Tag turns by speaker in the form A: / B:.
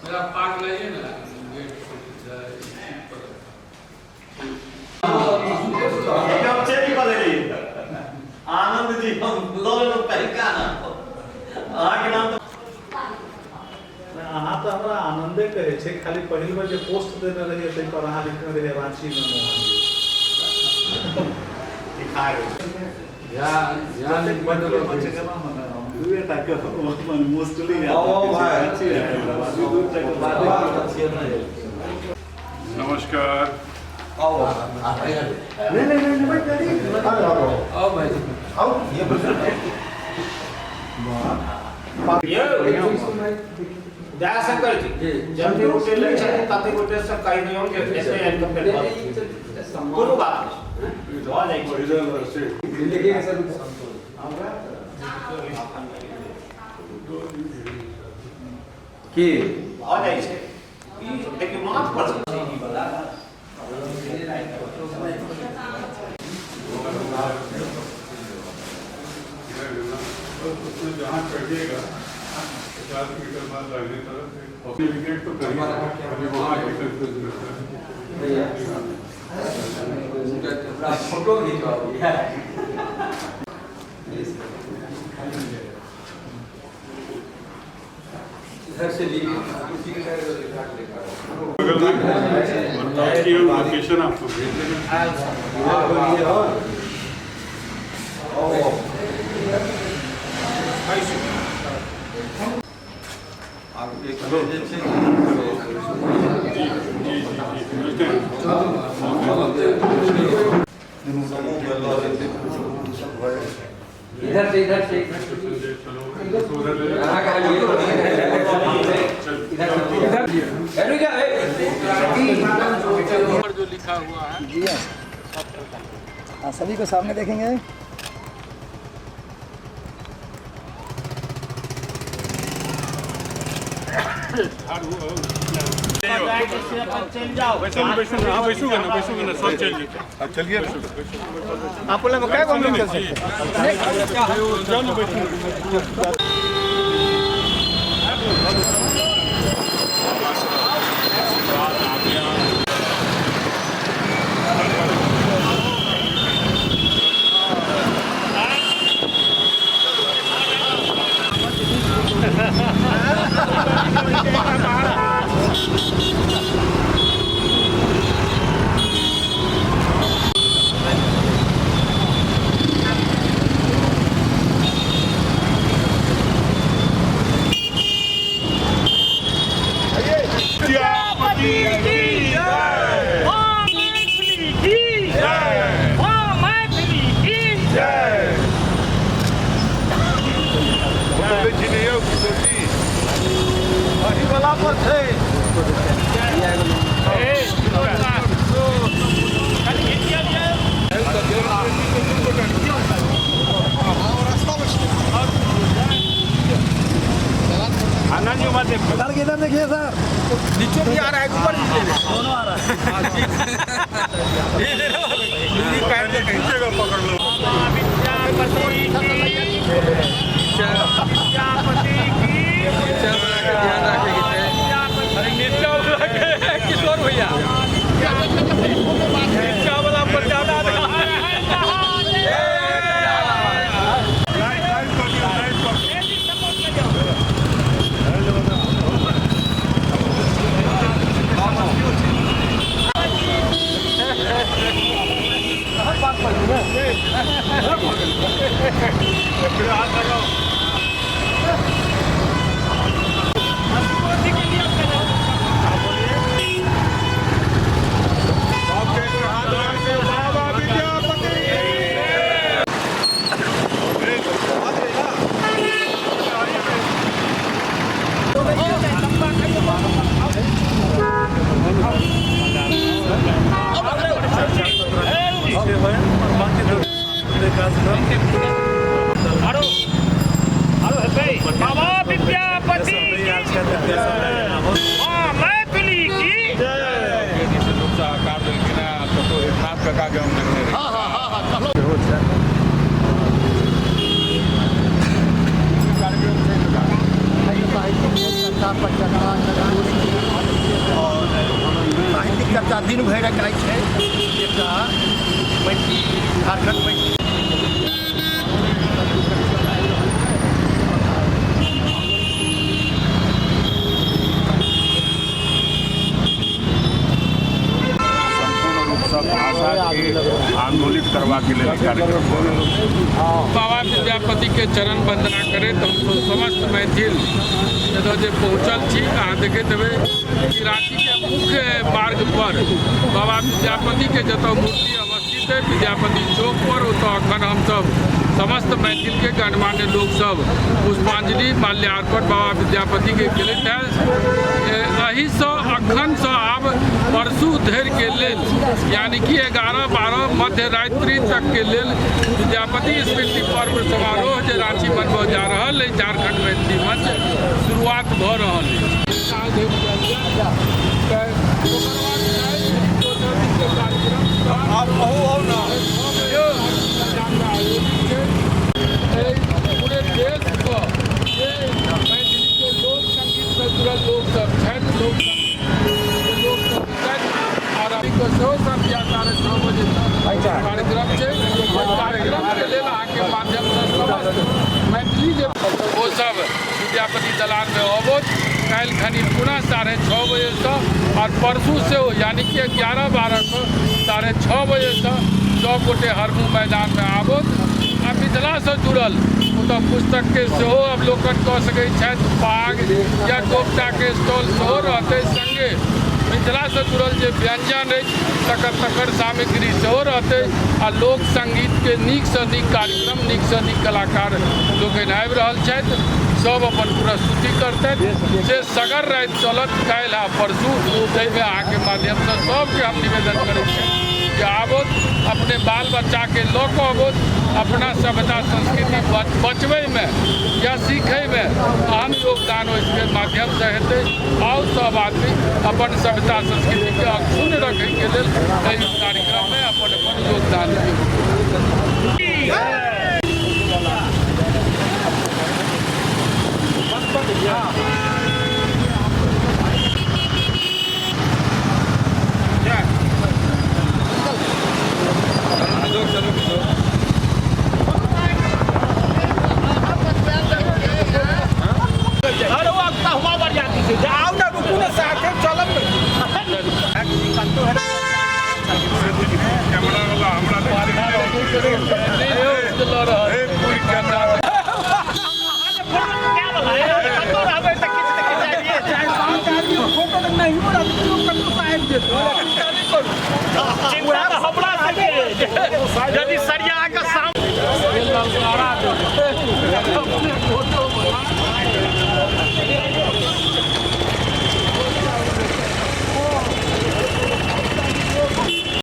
A: मेरा पाग लाइए ना गेट पर।
B: हम चेक कऽ लेली आनंद जी, हम लऽ लेलहुँ पहिलका नाम, अहाँके नाम तऽ
C: अहाँ तऽ हमरा आनंदे कहै छै। खाली पहिल बेर जे पोस्ट देने रहियै, ताहि पर अहाँ लिखने रहियै राँचीमे मोहन जी।
B: लिखा गेल।
A: ध्यान ध्यान।
C: जतेक मैथिली मंच गेलहुँ ने, हम दुए टा के मोस्टली
D: आओ भाई।
C: राँची आ हैदराबाद, ई दू टा के बादे।
A: नमस्कार।
D: आओ। नहीं नहीं नहीं भाई,
A: आओ भाई।
D: आओ।
E: यौ दयाशंकर जी, जते गोटे लै छथिन तते गोटे से कहि दियौ जे एते आबि कऽ फेर भऽ जेतै। कोनो बात नहि, भऽ जाइ छै।
A: की
E: भऽ जाइ छै ई, देखियौ माथ पर छै ई वाला।
A: उसमें जहाँ चढ़िएगा, 50 मीटर बाद दाहिने तरफ एक विकेट तो करिए, अभी वहाँ आके कंफ्यूज रहता है।
F: फोटो खिंचवाओ। इधर से लीजिए, उसी के साइड लिखा लिखा।
A: और ये लोकेशन आपको भेज देंगे।
D: आब एक जे छै।
A: जी जी जी जी, मिलते हैं।
D: समूहमे लऽ जेतै।
F: इधर से, इधर से, इधर से।
A: चलो, उधर ले लो।
F: कहाँ कहाँ लिए? इधर से, इधर। अरे क्या ए?
A: पर जो लिखा हुआ है।
G: जी हाँ हाँ, सभी को सामने देखेंगे।
E: चलि जाउ।
A: बैसू बैसू, हाँ, बैसू ना, बैसू ना, सब चल जेतै। चलिए।
G: आप बोले क्या कौन चल सकते?
A: चलो, बैसू।
E: विद्यापति की जय! माँ मैथिली की जय! माँ मैथिली की जय!
D: अही वाला पर छै।
E: खाली घिचिया लिअ।
G: सर, इधर देखिए सर।
F: नीचे भी आ रहा है, ऊपर भी ले।
G: दोनों आ रहा है।
A: पकड़ लो।
E: विद्यापति की, विद्यापति की।
F: नीचा वाला के ध्यान रखे के छै। अरे नीचा वाला के, किशोर भैया, नीचा वाला पर ज्यादा।
A: लाइट लाइट कर दियो, लाइट कर दियो। हाथ लगाओ।
D: चर्चा दिन भरि आइ छै। एकटा मैथिली झारखंड मैथिली
H: सम्पूर्ण रूपसँ भाषाके आन्दोलित करबाके लेल ई कार्यक्रम भऽ रहल छै।
F: बाबा विद्यापति के चरण वंदना करैत हमसभ समस्त मैथिल एतऽ जे पहुँचल छी, अहाँ देखैत हेबै कि राँचीके मुख्य मार्ग पर बाबा विद्यापति के जतऽ मूर्ति अवस्थित है विद्यापति चौक पर, ओतऽ अखन हमसभ समस्त मैथिल के गणमान्य लोक सब पुष्पांजलि माल्यार्पण बाबा विद्यापति के केलथि है। एहिसँ अखनसँ आब परसू धरि के लेल यानी कि 11-12 मध्य रात्रि तक के लेल विद्यापति स्मृति पर्व समारोह जे राँची मनबऽ जा रहल अछि झारखंड मैथिली मंच शुरुआत भऽ रहल अछि। साँझ धरि कयल जायत। तऽ ओकर बाद काल्हि दोसर दिनके कार्यक्रम आयोजित छै। एहि पूरे देशके जे मैथिलीके लोक संगीतसँ जुड़ल लोकसभ छथि, लोक संगीतके लोकसभ छथि आओर अभीके सेहो संध्या 6:30 बजे तक कार्यक्रम छै। ओहि कार्यक्रमके लेल अहाँके माध्यमसँ समस्त मैथिली जे ओ सब विद्यापति दलानमे अबोत काल्हि खनी पुनः 6:30 बजेसँ आओर परसू सेहो यानी कि 11-12 को 6:30 बजेसँ सब गोटे हरमू मैदानमे आबोत आ मिथिलासँ जुड़ल ओतऽ पुस्तकके सेहो अवलोकन कऽ सकै छथि, पाग या दोपटाके स्टॉल सेहो रहतै, सङ्गे मिथिलासँ जुड़ल जे व्यञ्जन अछि तकर सामग्री सेहो रहतै आ लोक संगीतके नीकसँ नीक कार्यक्रम नीकसँ नीक कलाकार लोकनि आबि रहल छथि, सब अपन प्रस्तुति करतथि से सगर राति चलत काल्हि आ परसू। ताहिमे अहाँके माध्यमसँ सबके हम निवेदन करै छी जे आबोत अपने बाल बच्चाके लऽ कऽ अबोत, अपना सभ्यता संस्कृति बचबैमे या सीखैमे अहम योगदान ओहिके माध्यमसँ हेतै। आउ सब आदमी अपन सभ्यता संस्कृतिके अक्षुण्ण रखैके लेल एहि कार्यक्रममे अपन अपन योगदान दियौ।
E: अरे वो अब हुआ बढ़ जाती है, आओ ना रुकू ना साथे चलब ना।
H: कैमरा वाला हमरा पूरी कैमरा
E: यदि सरिया के सामने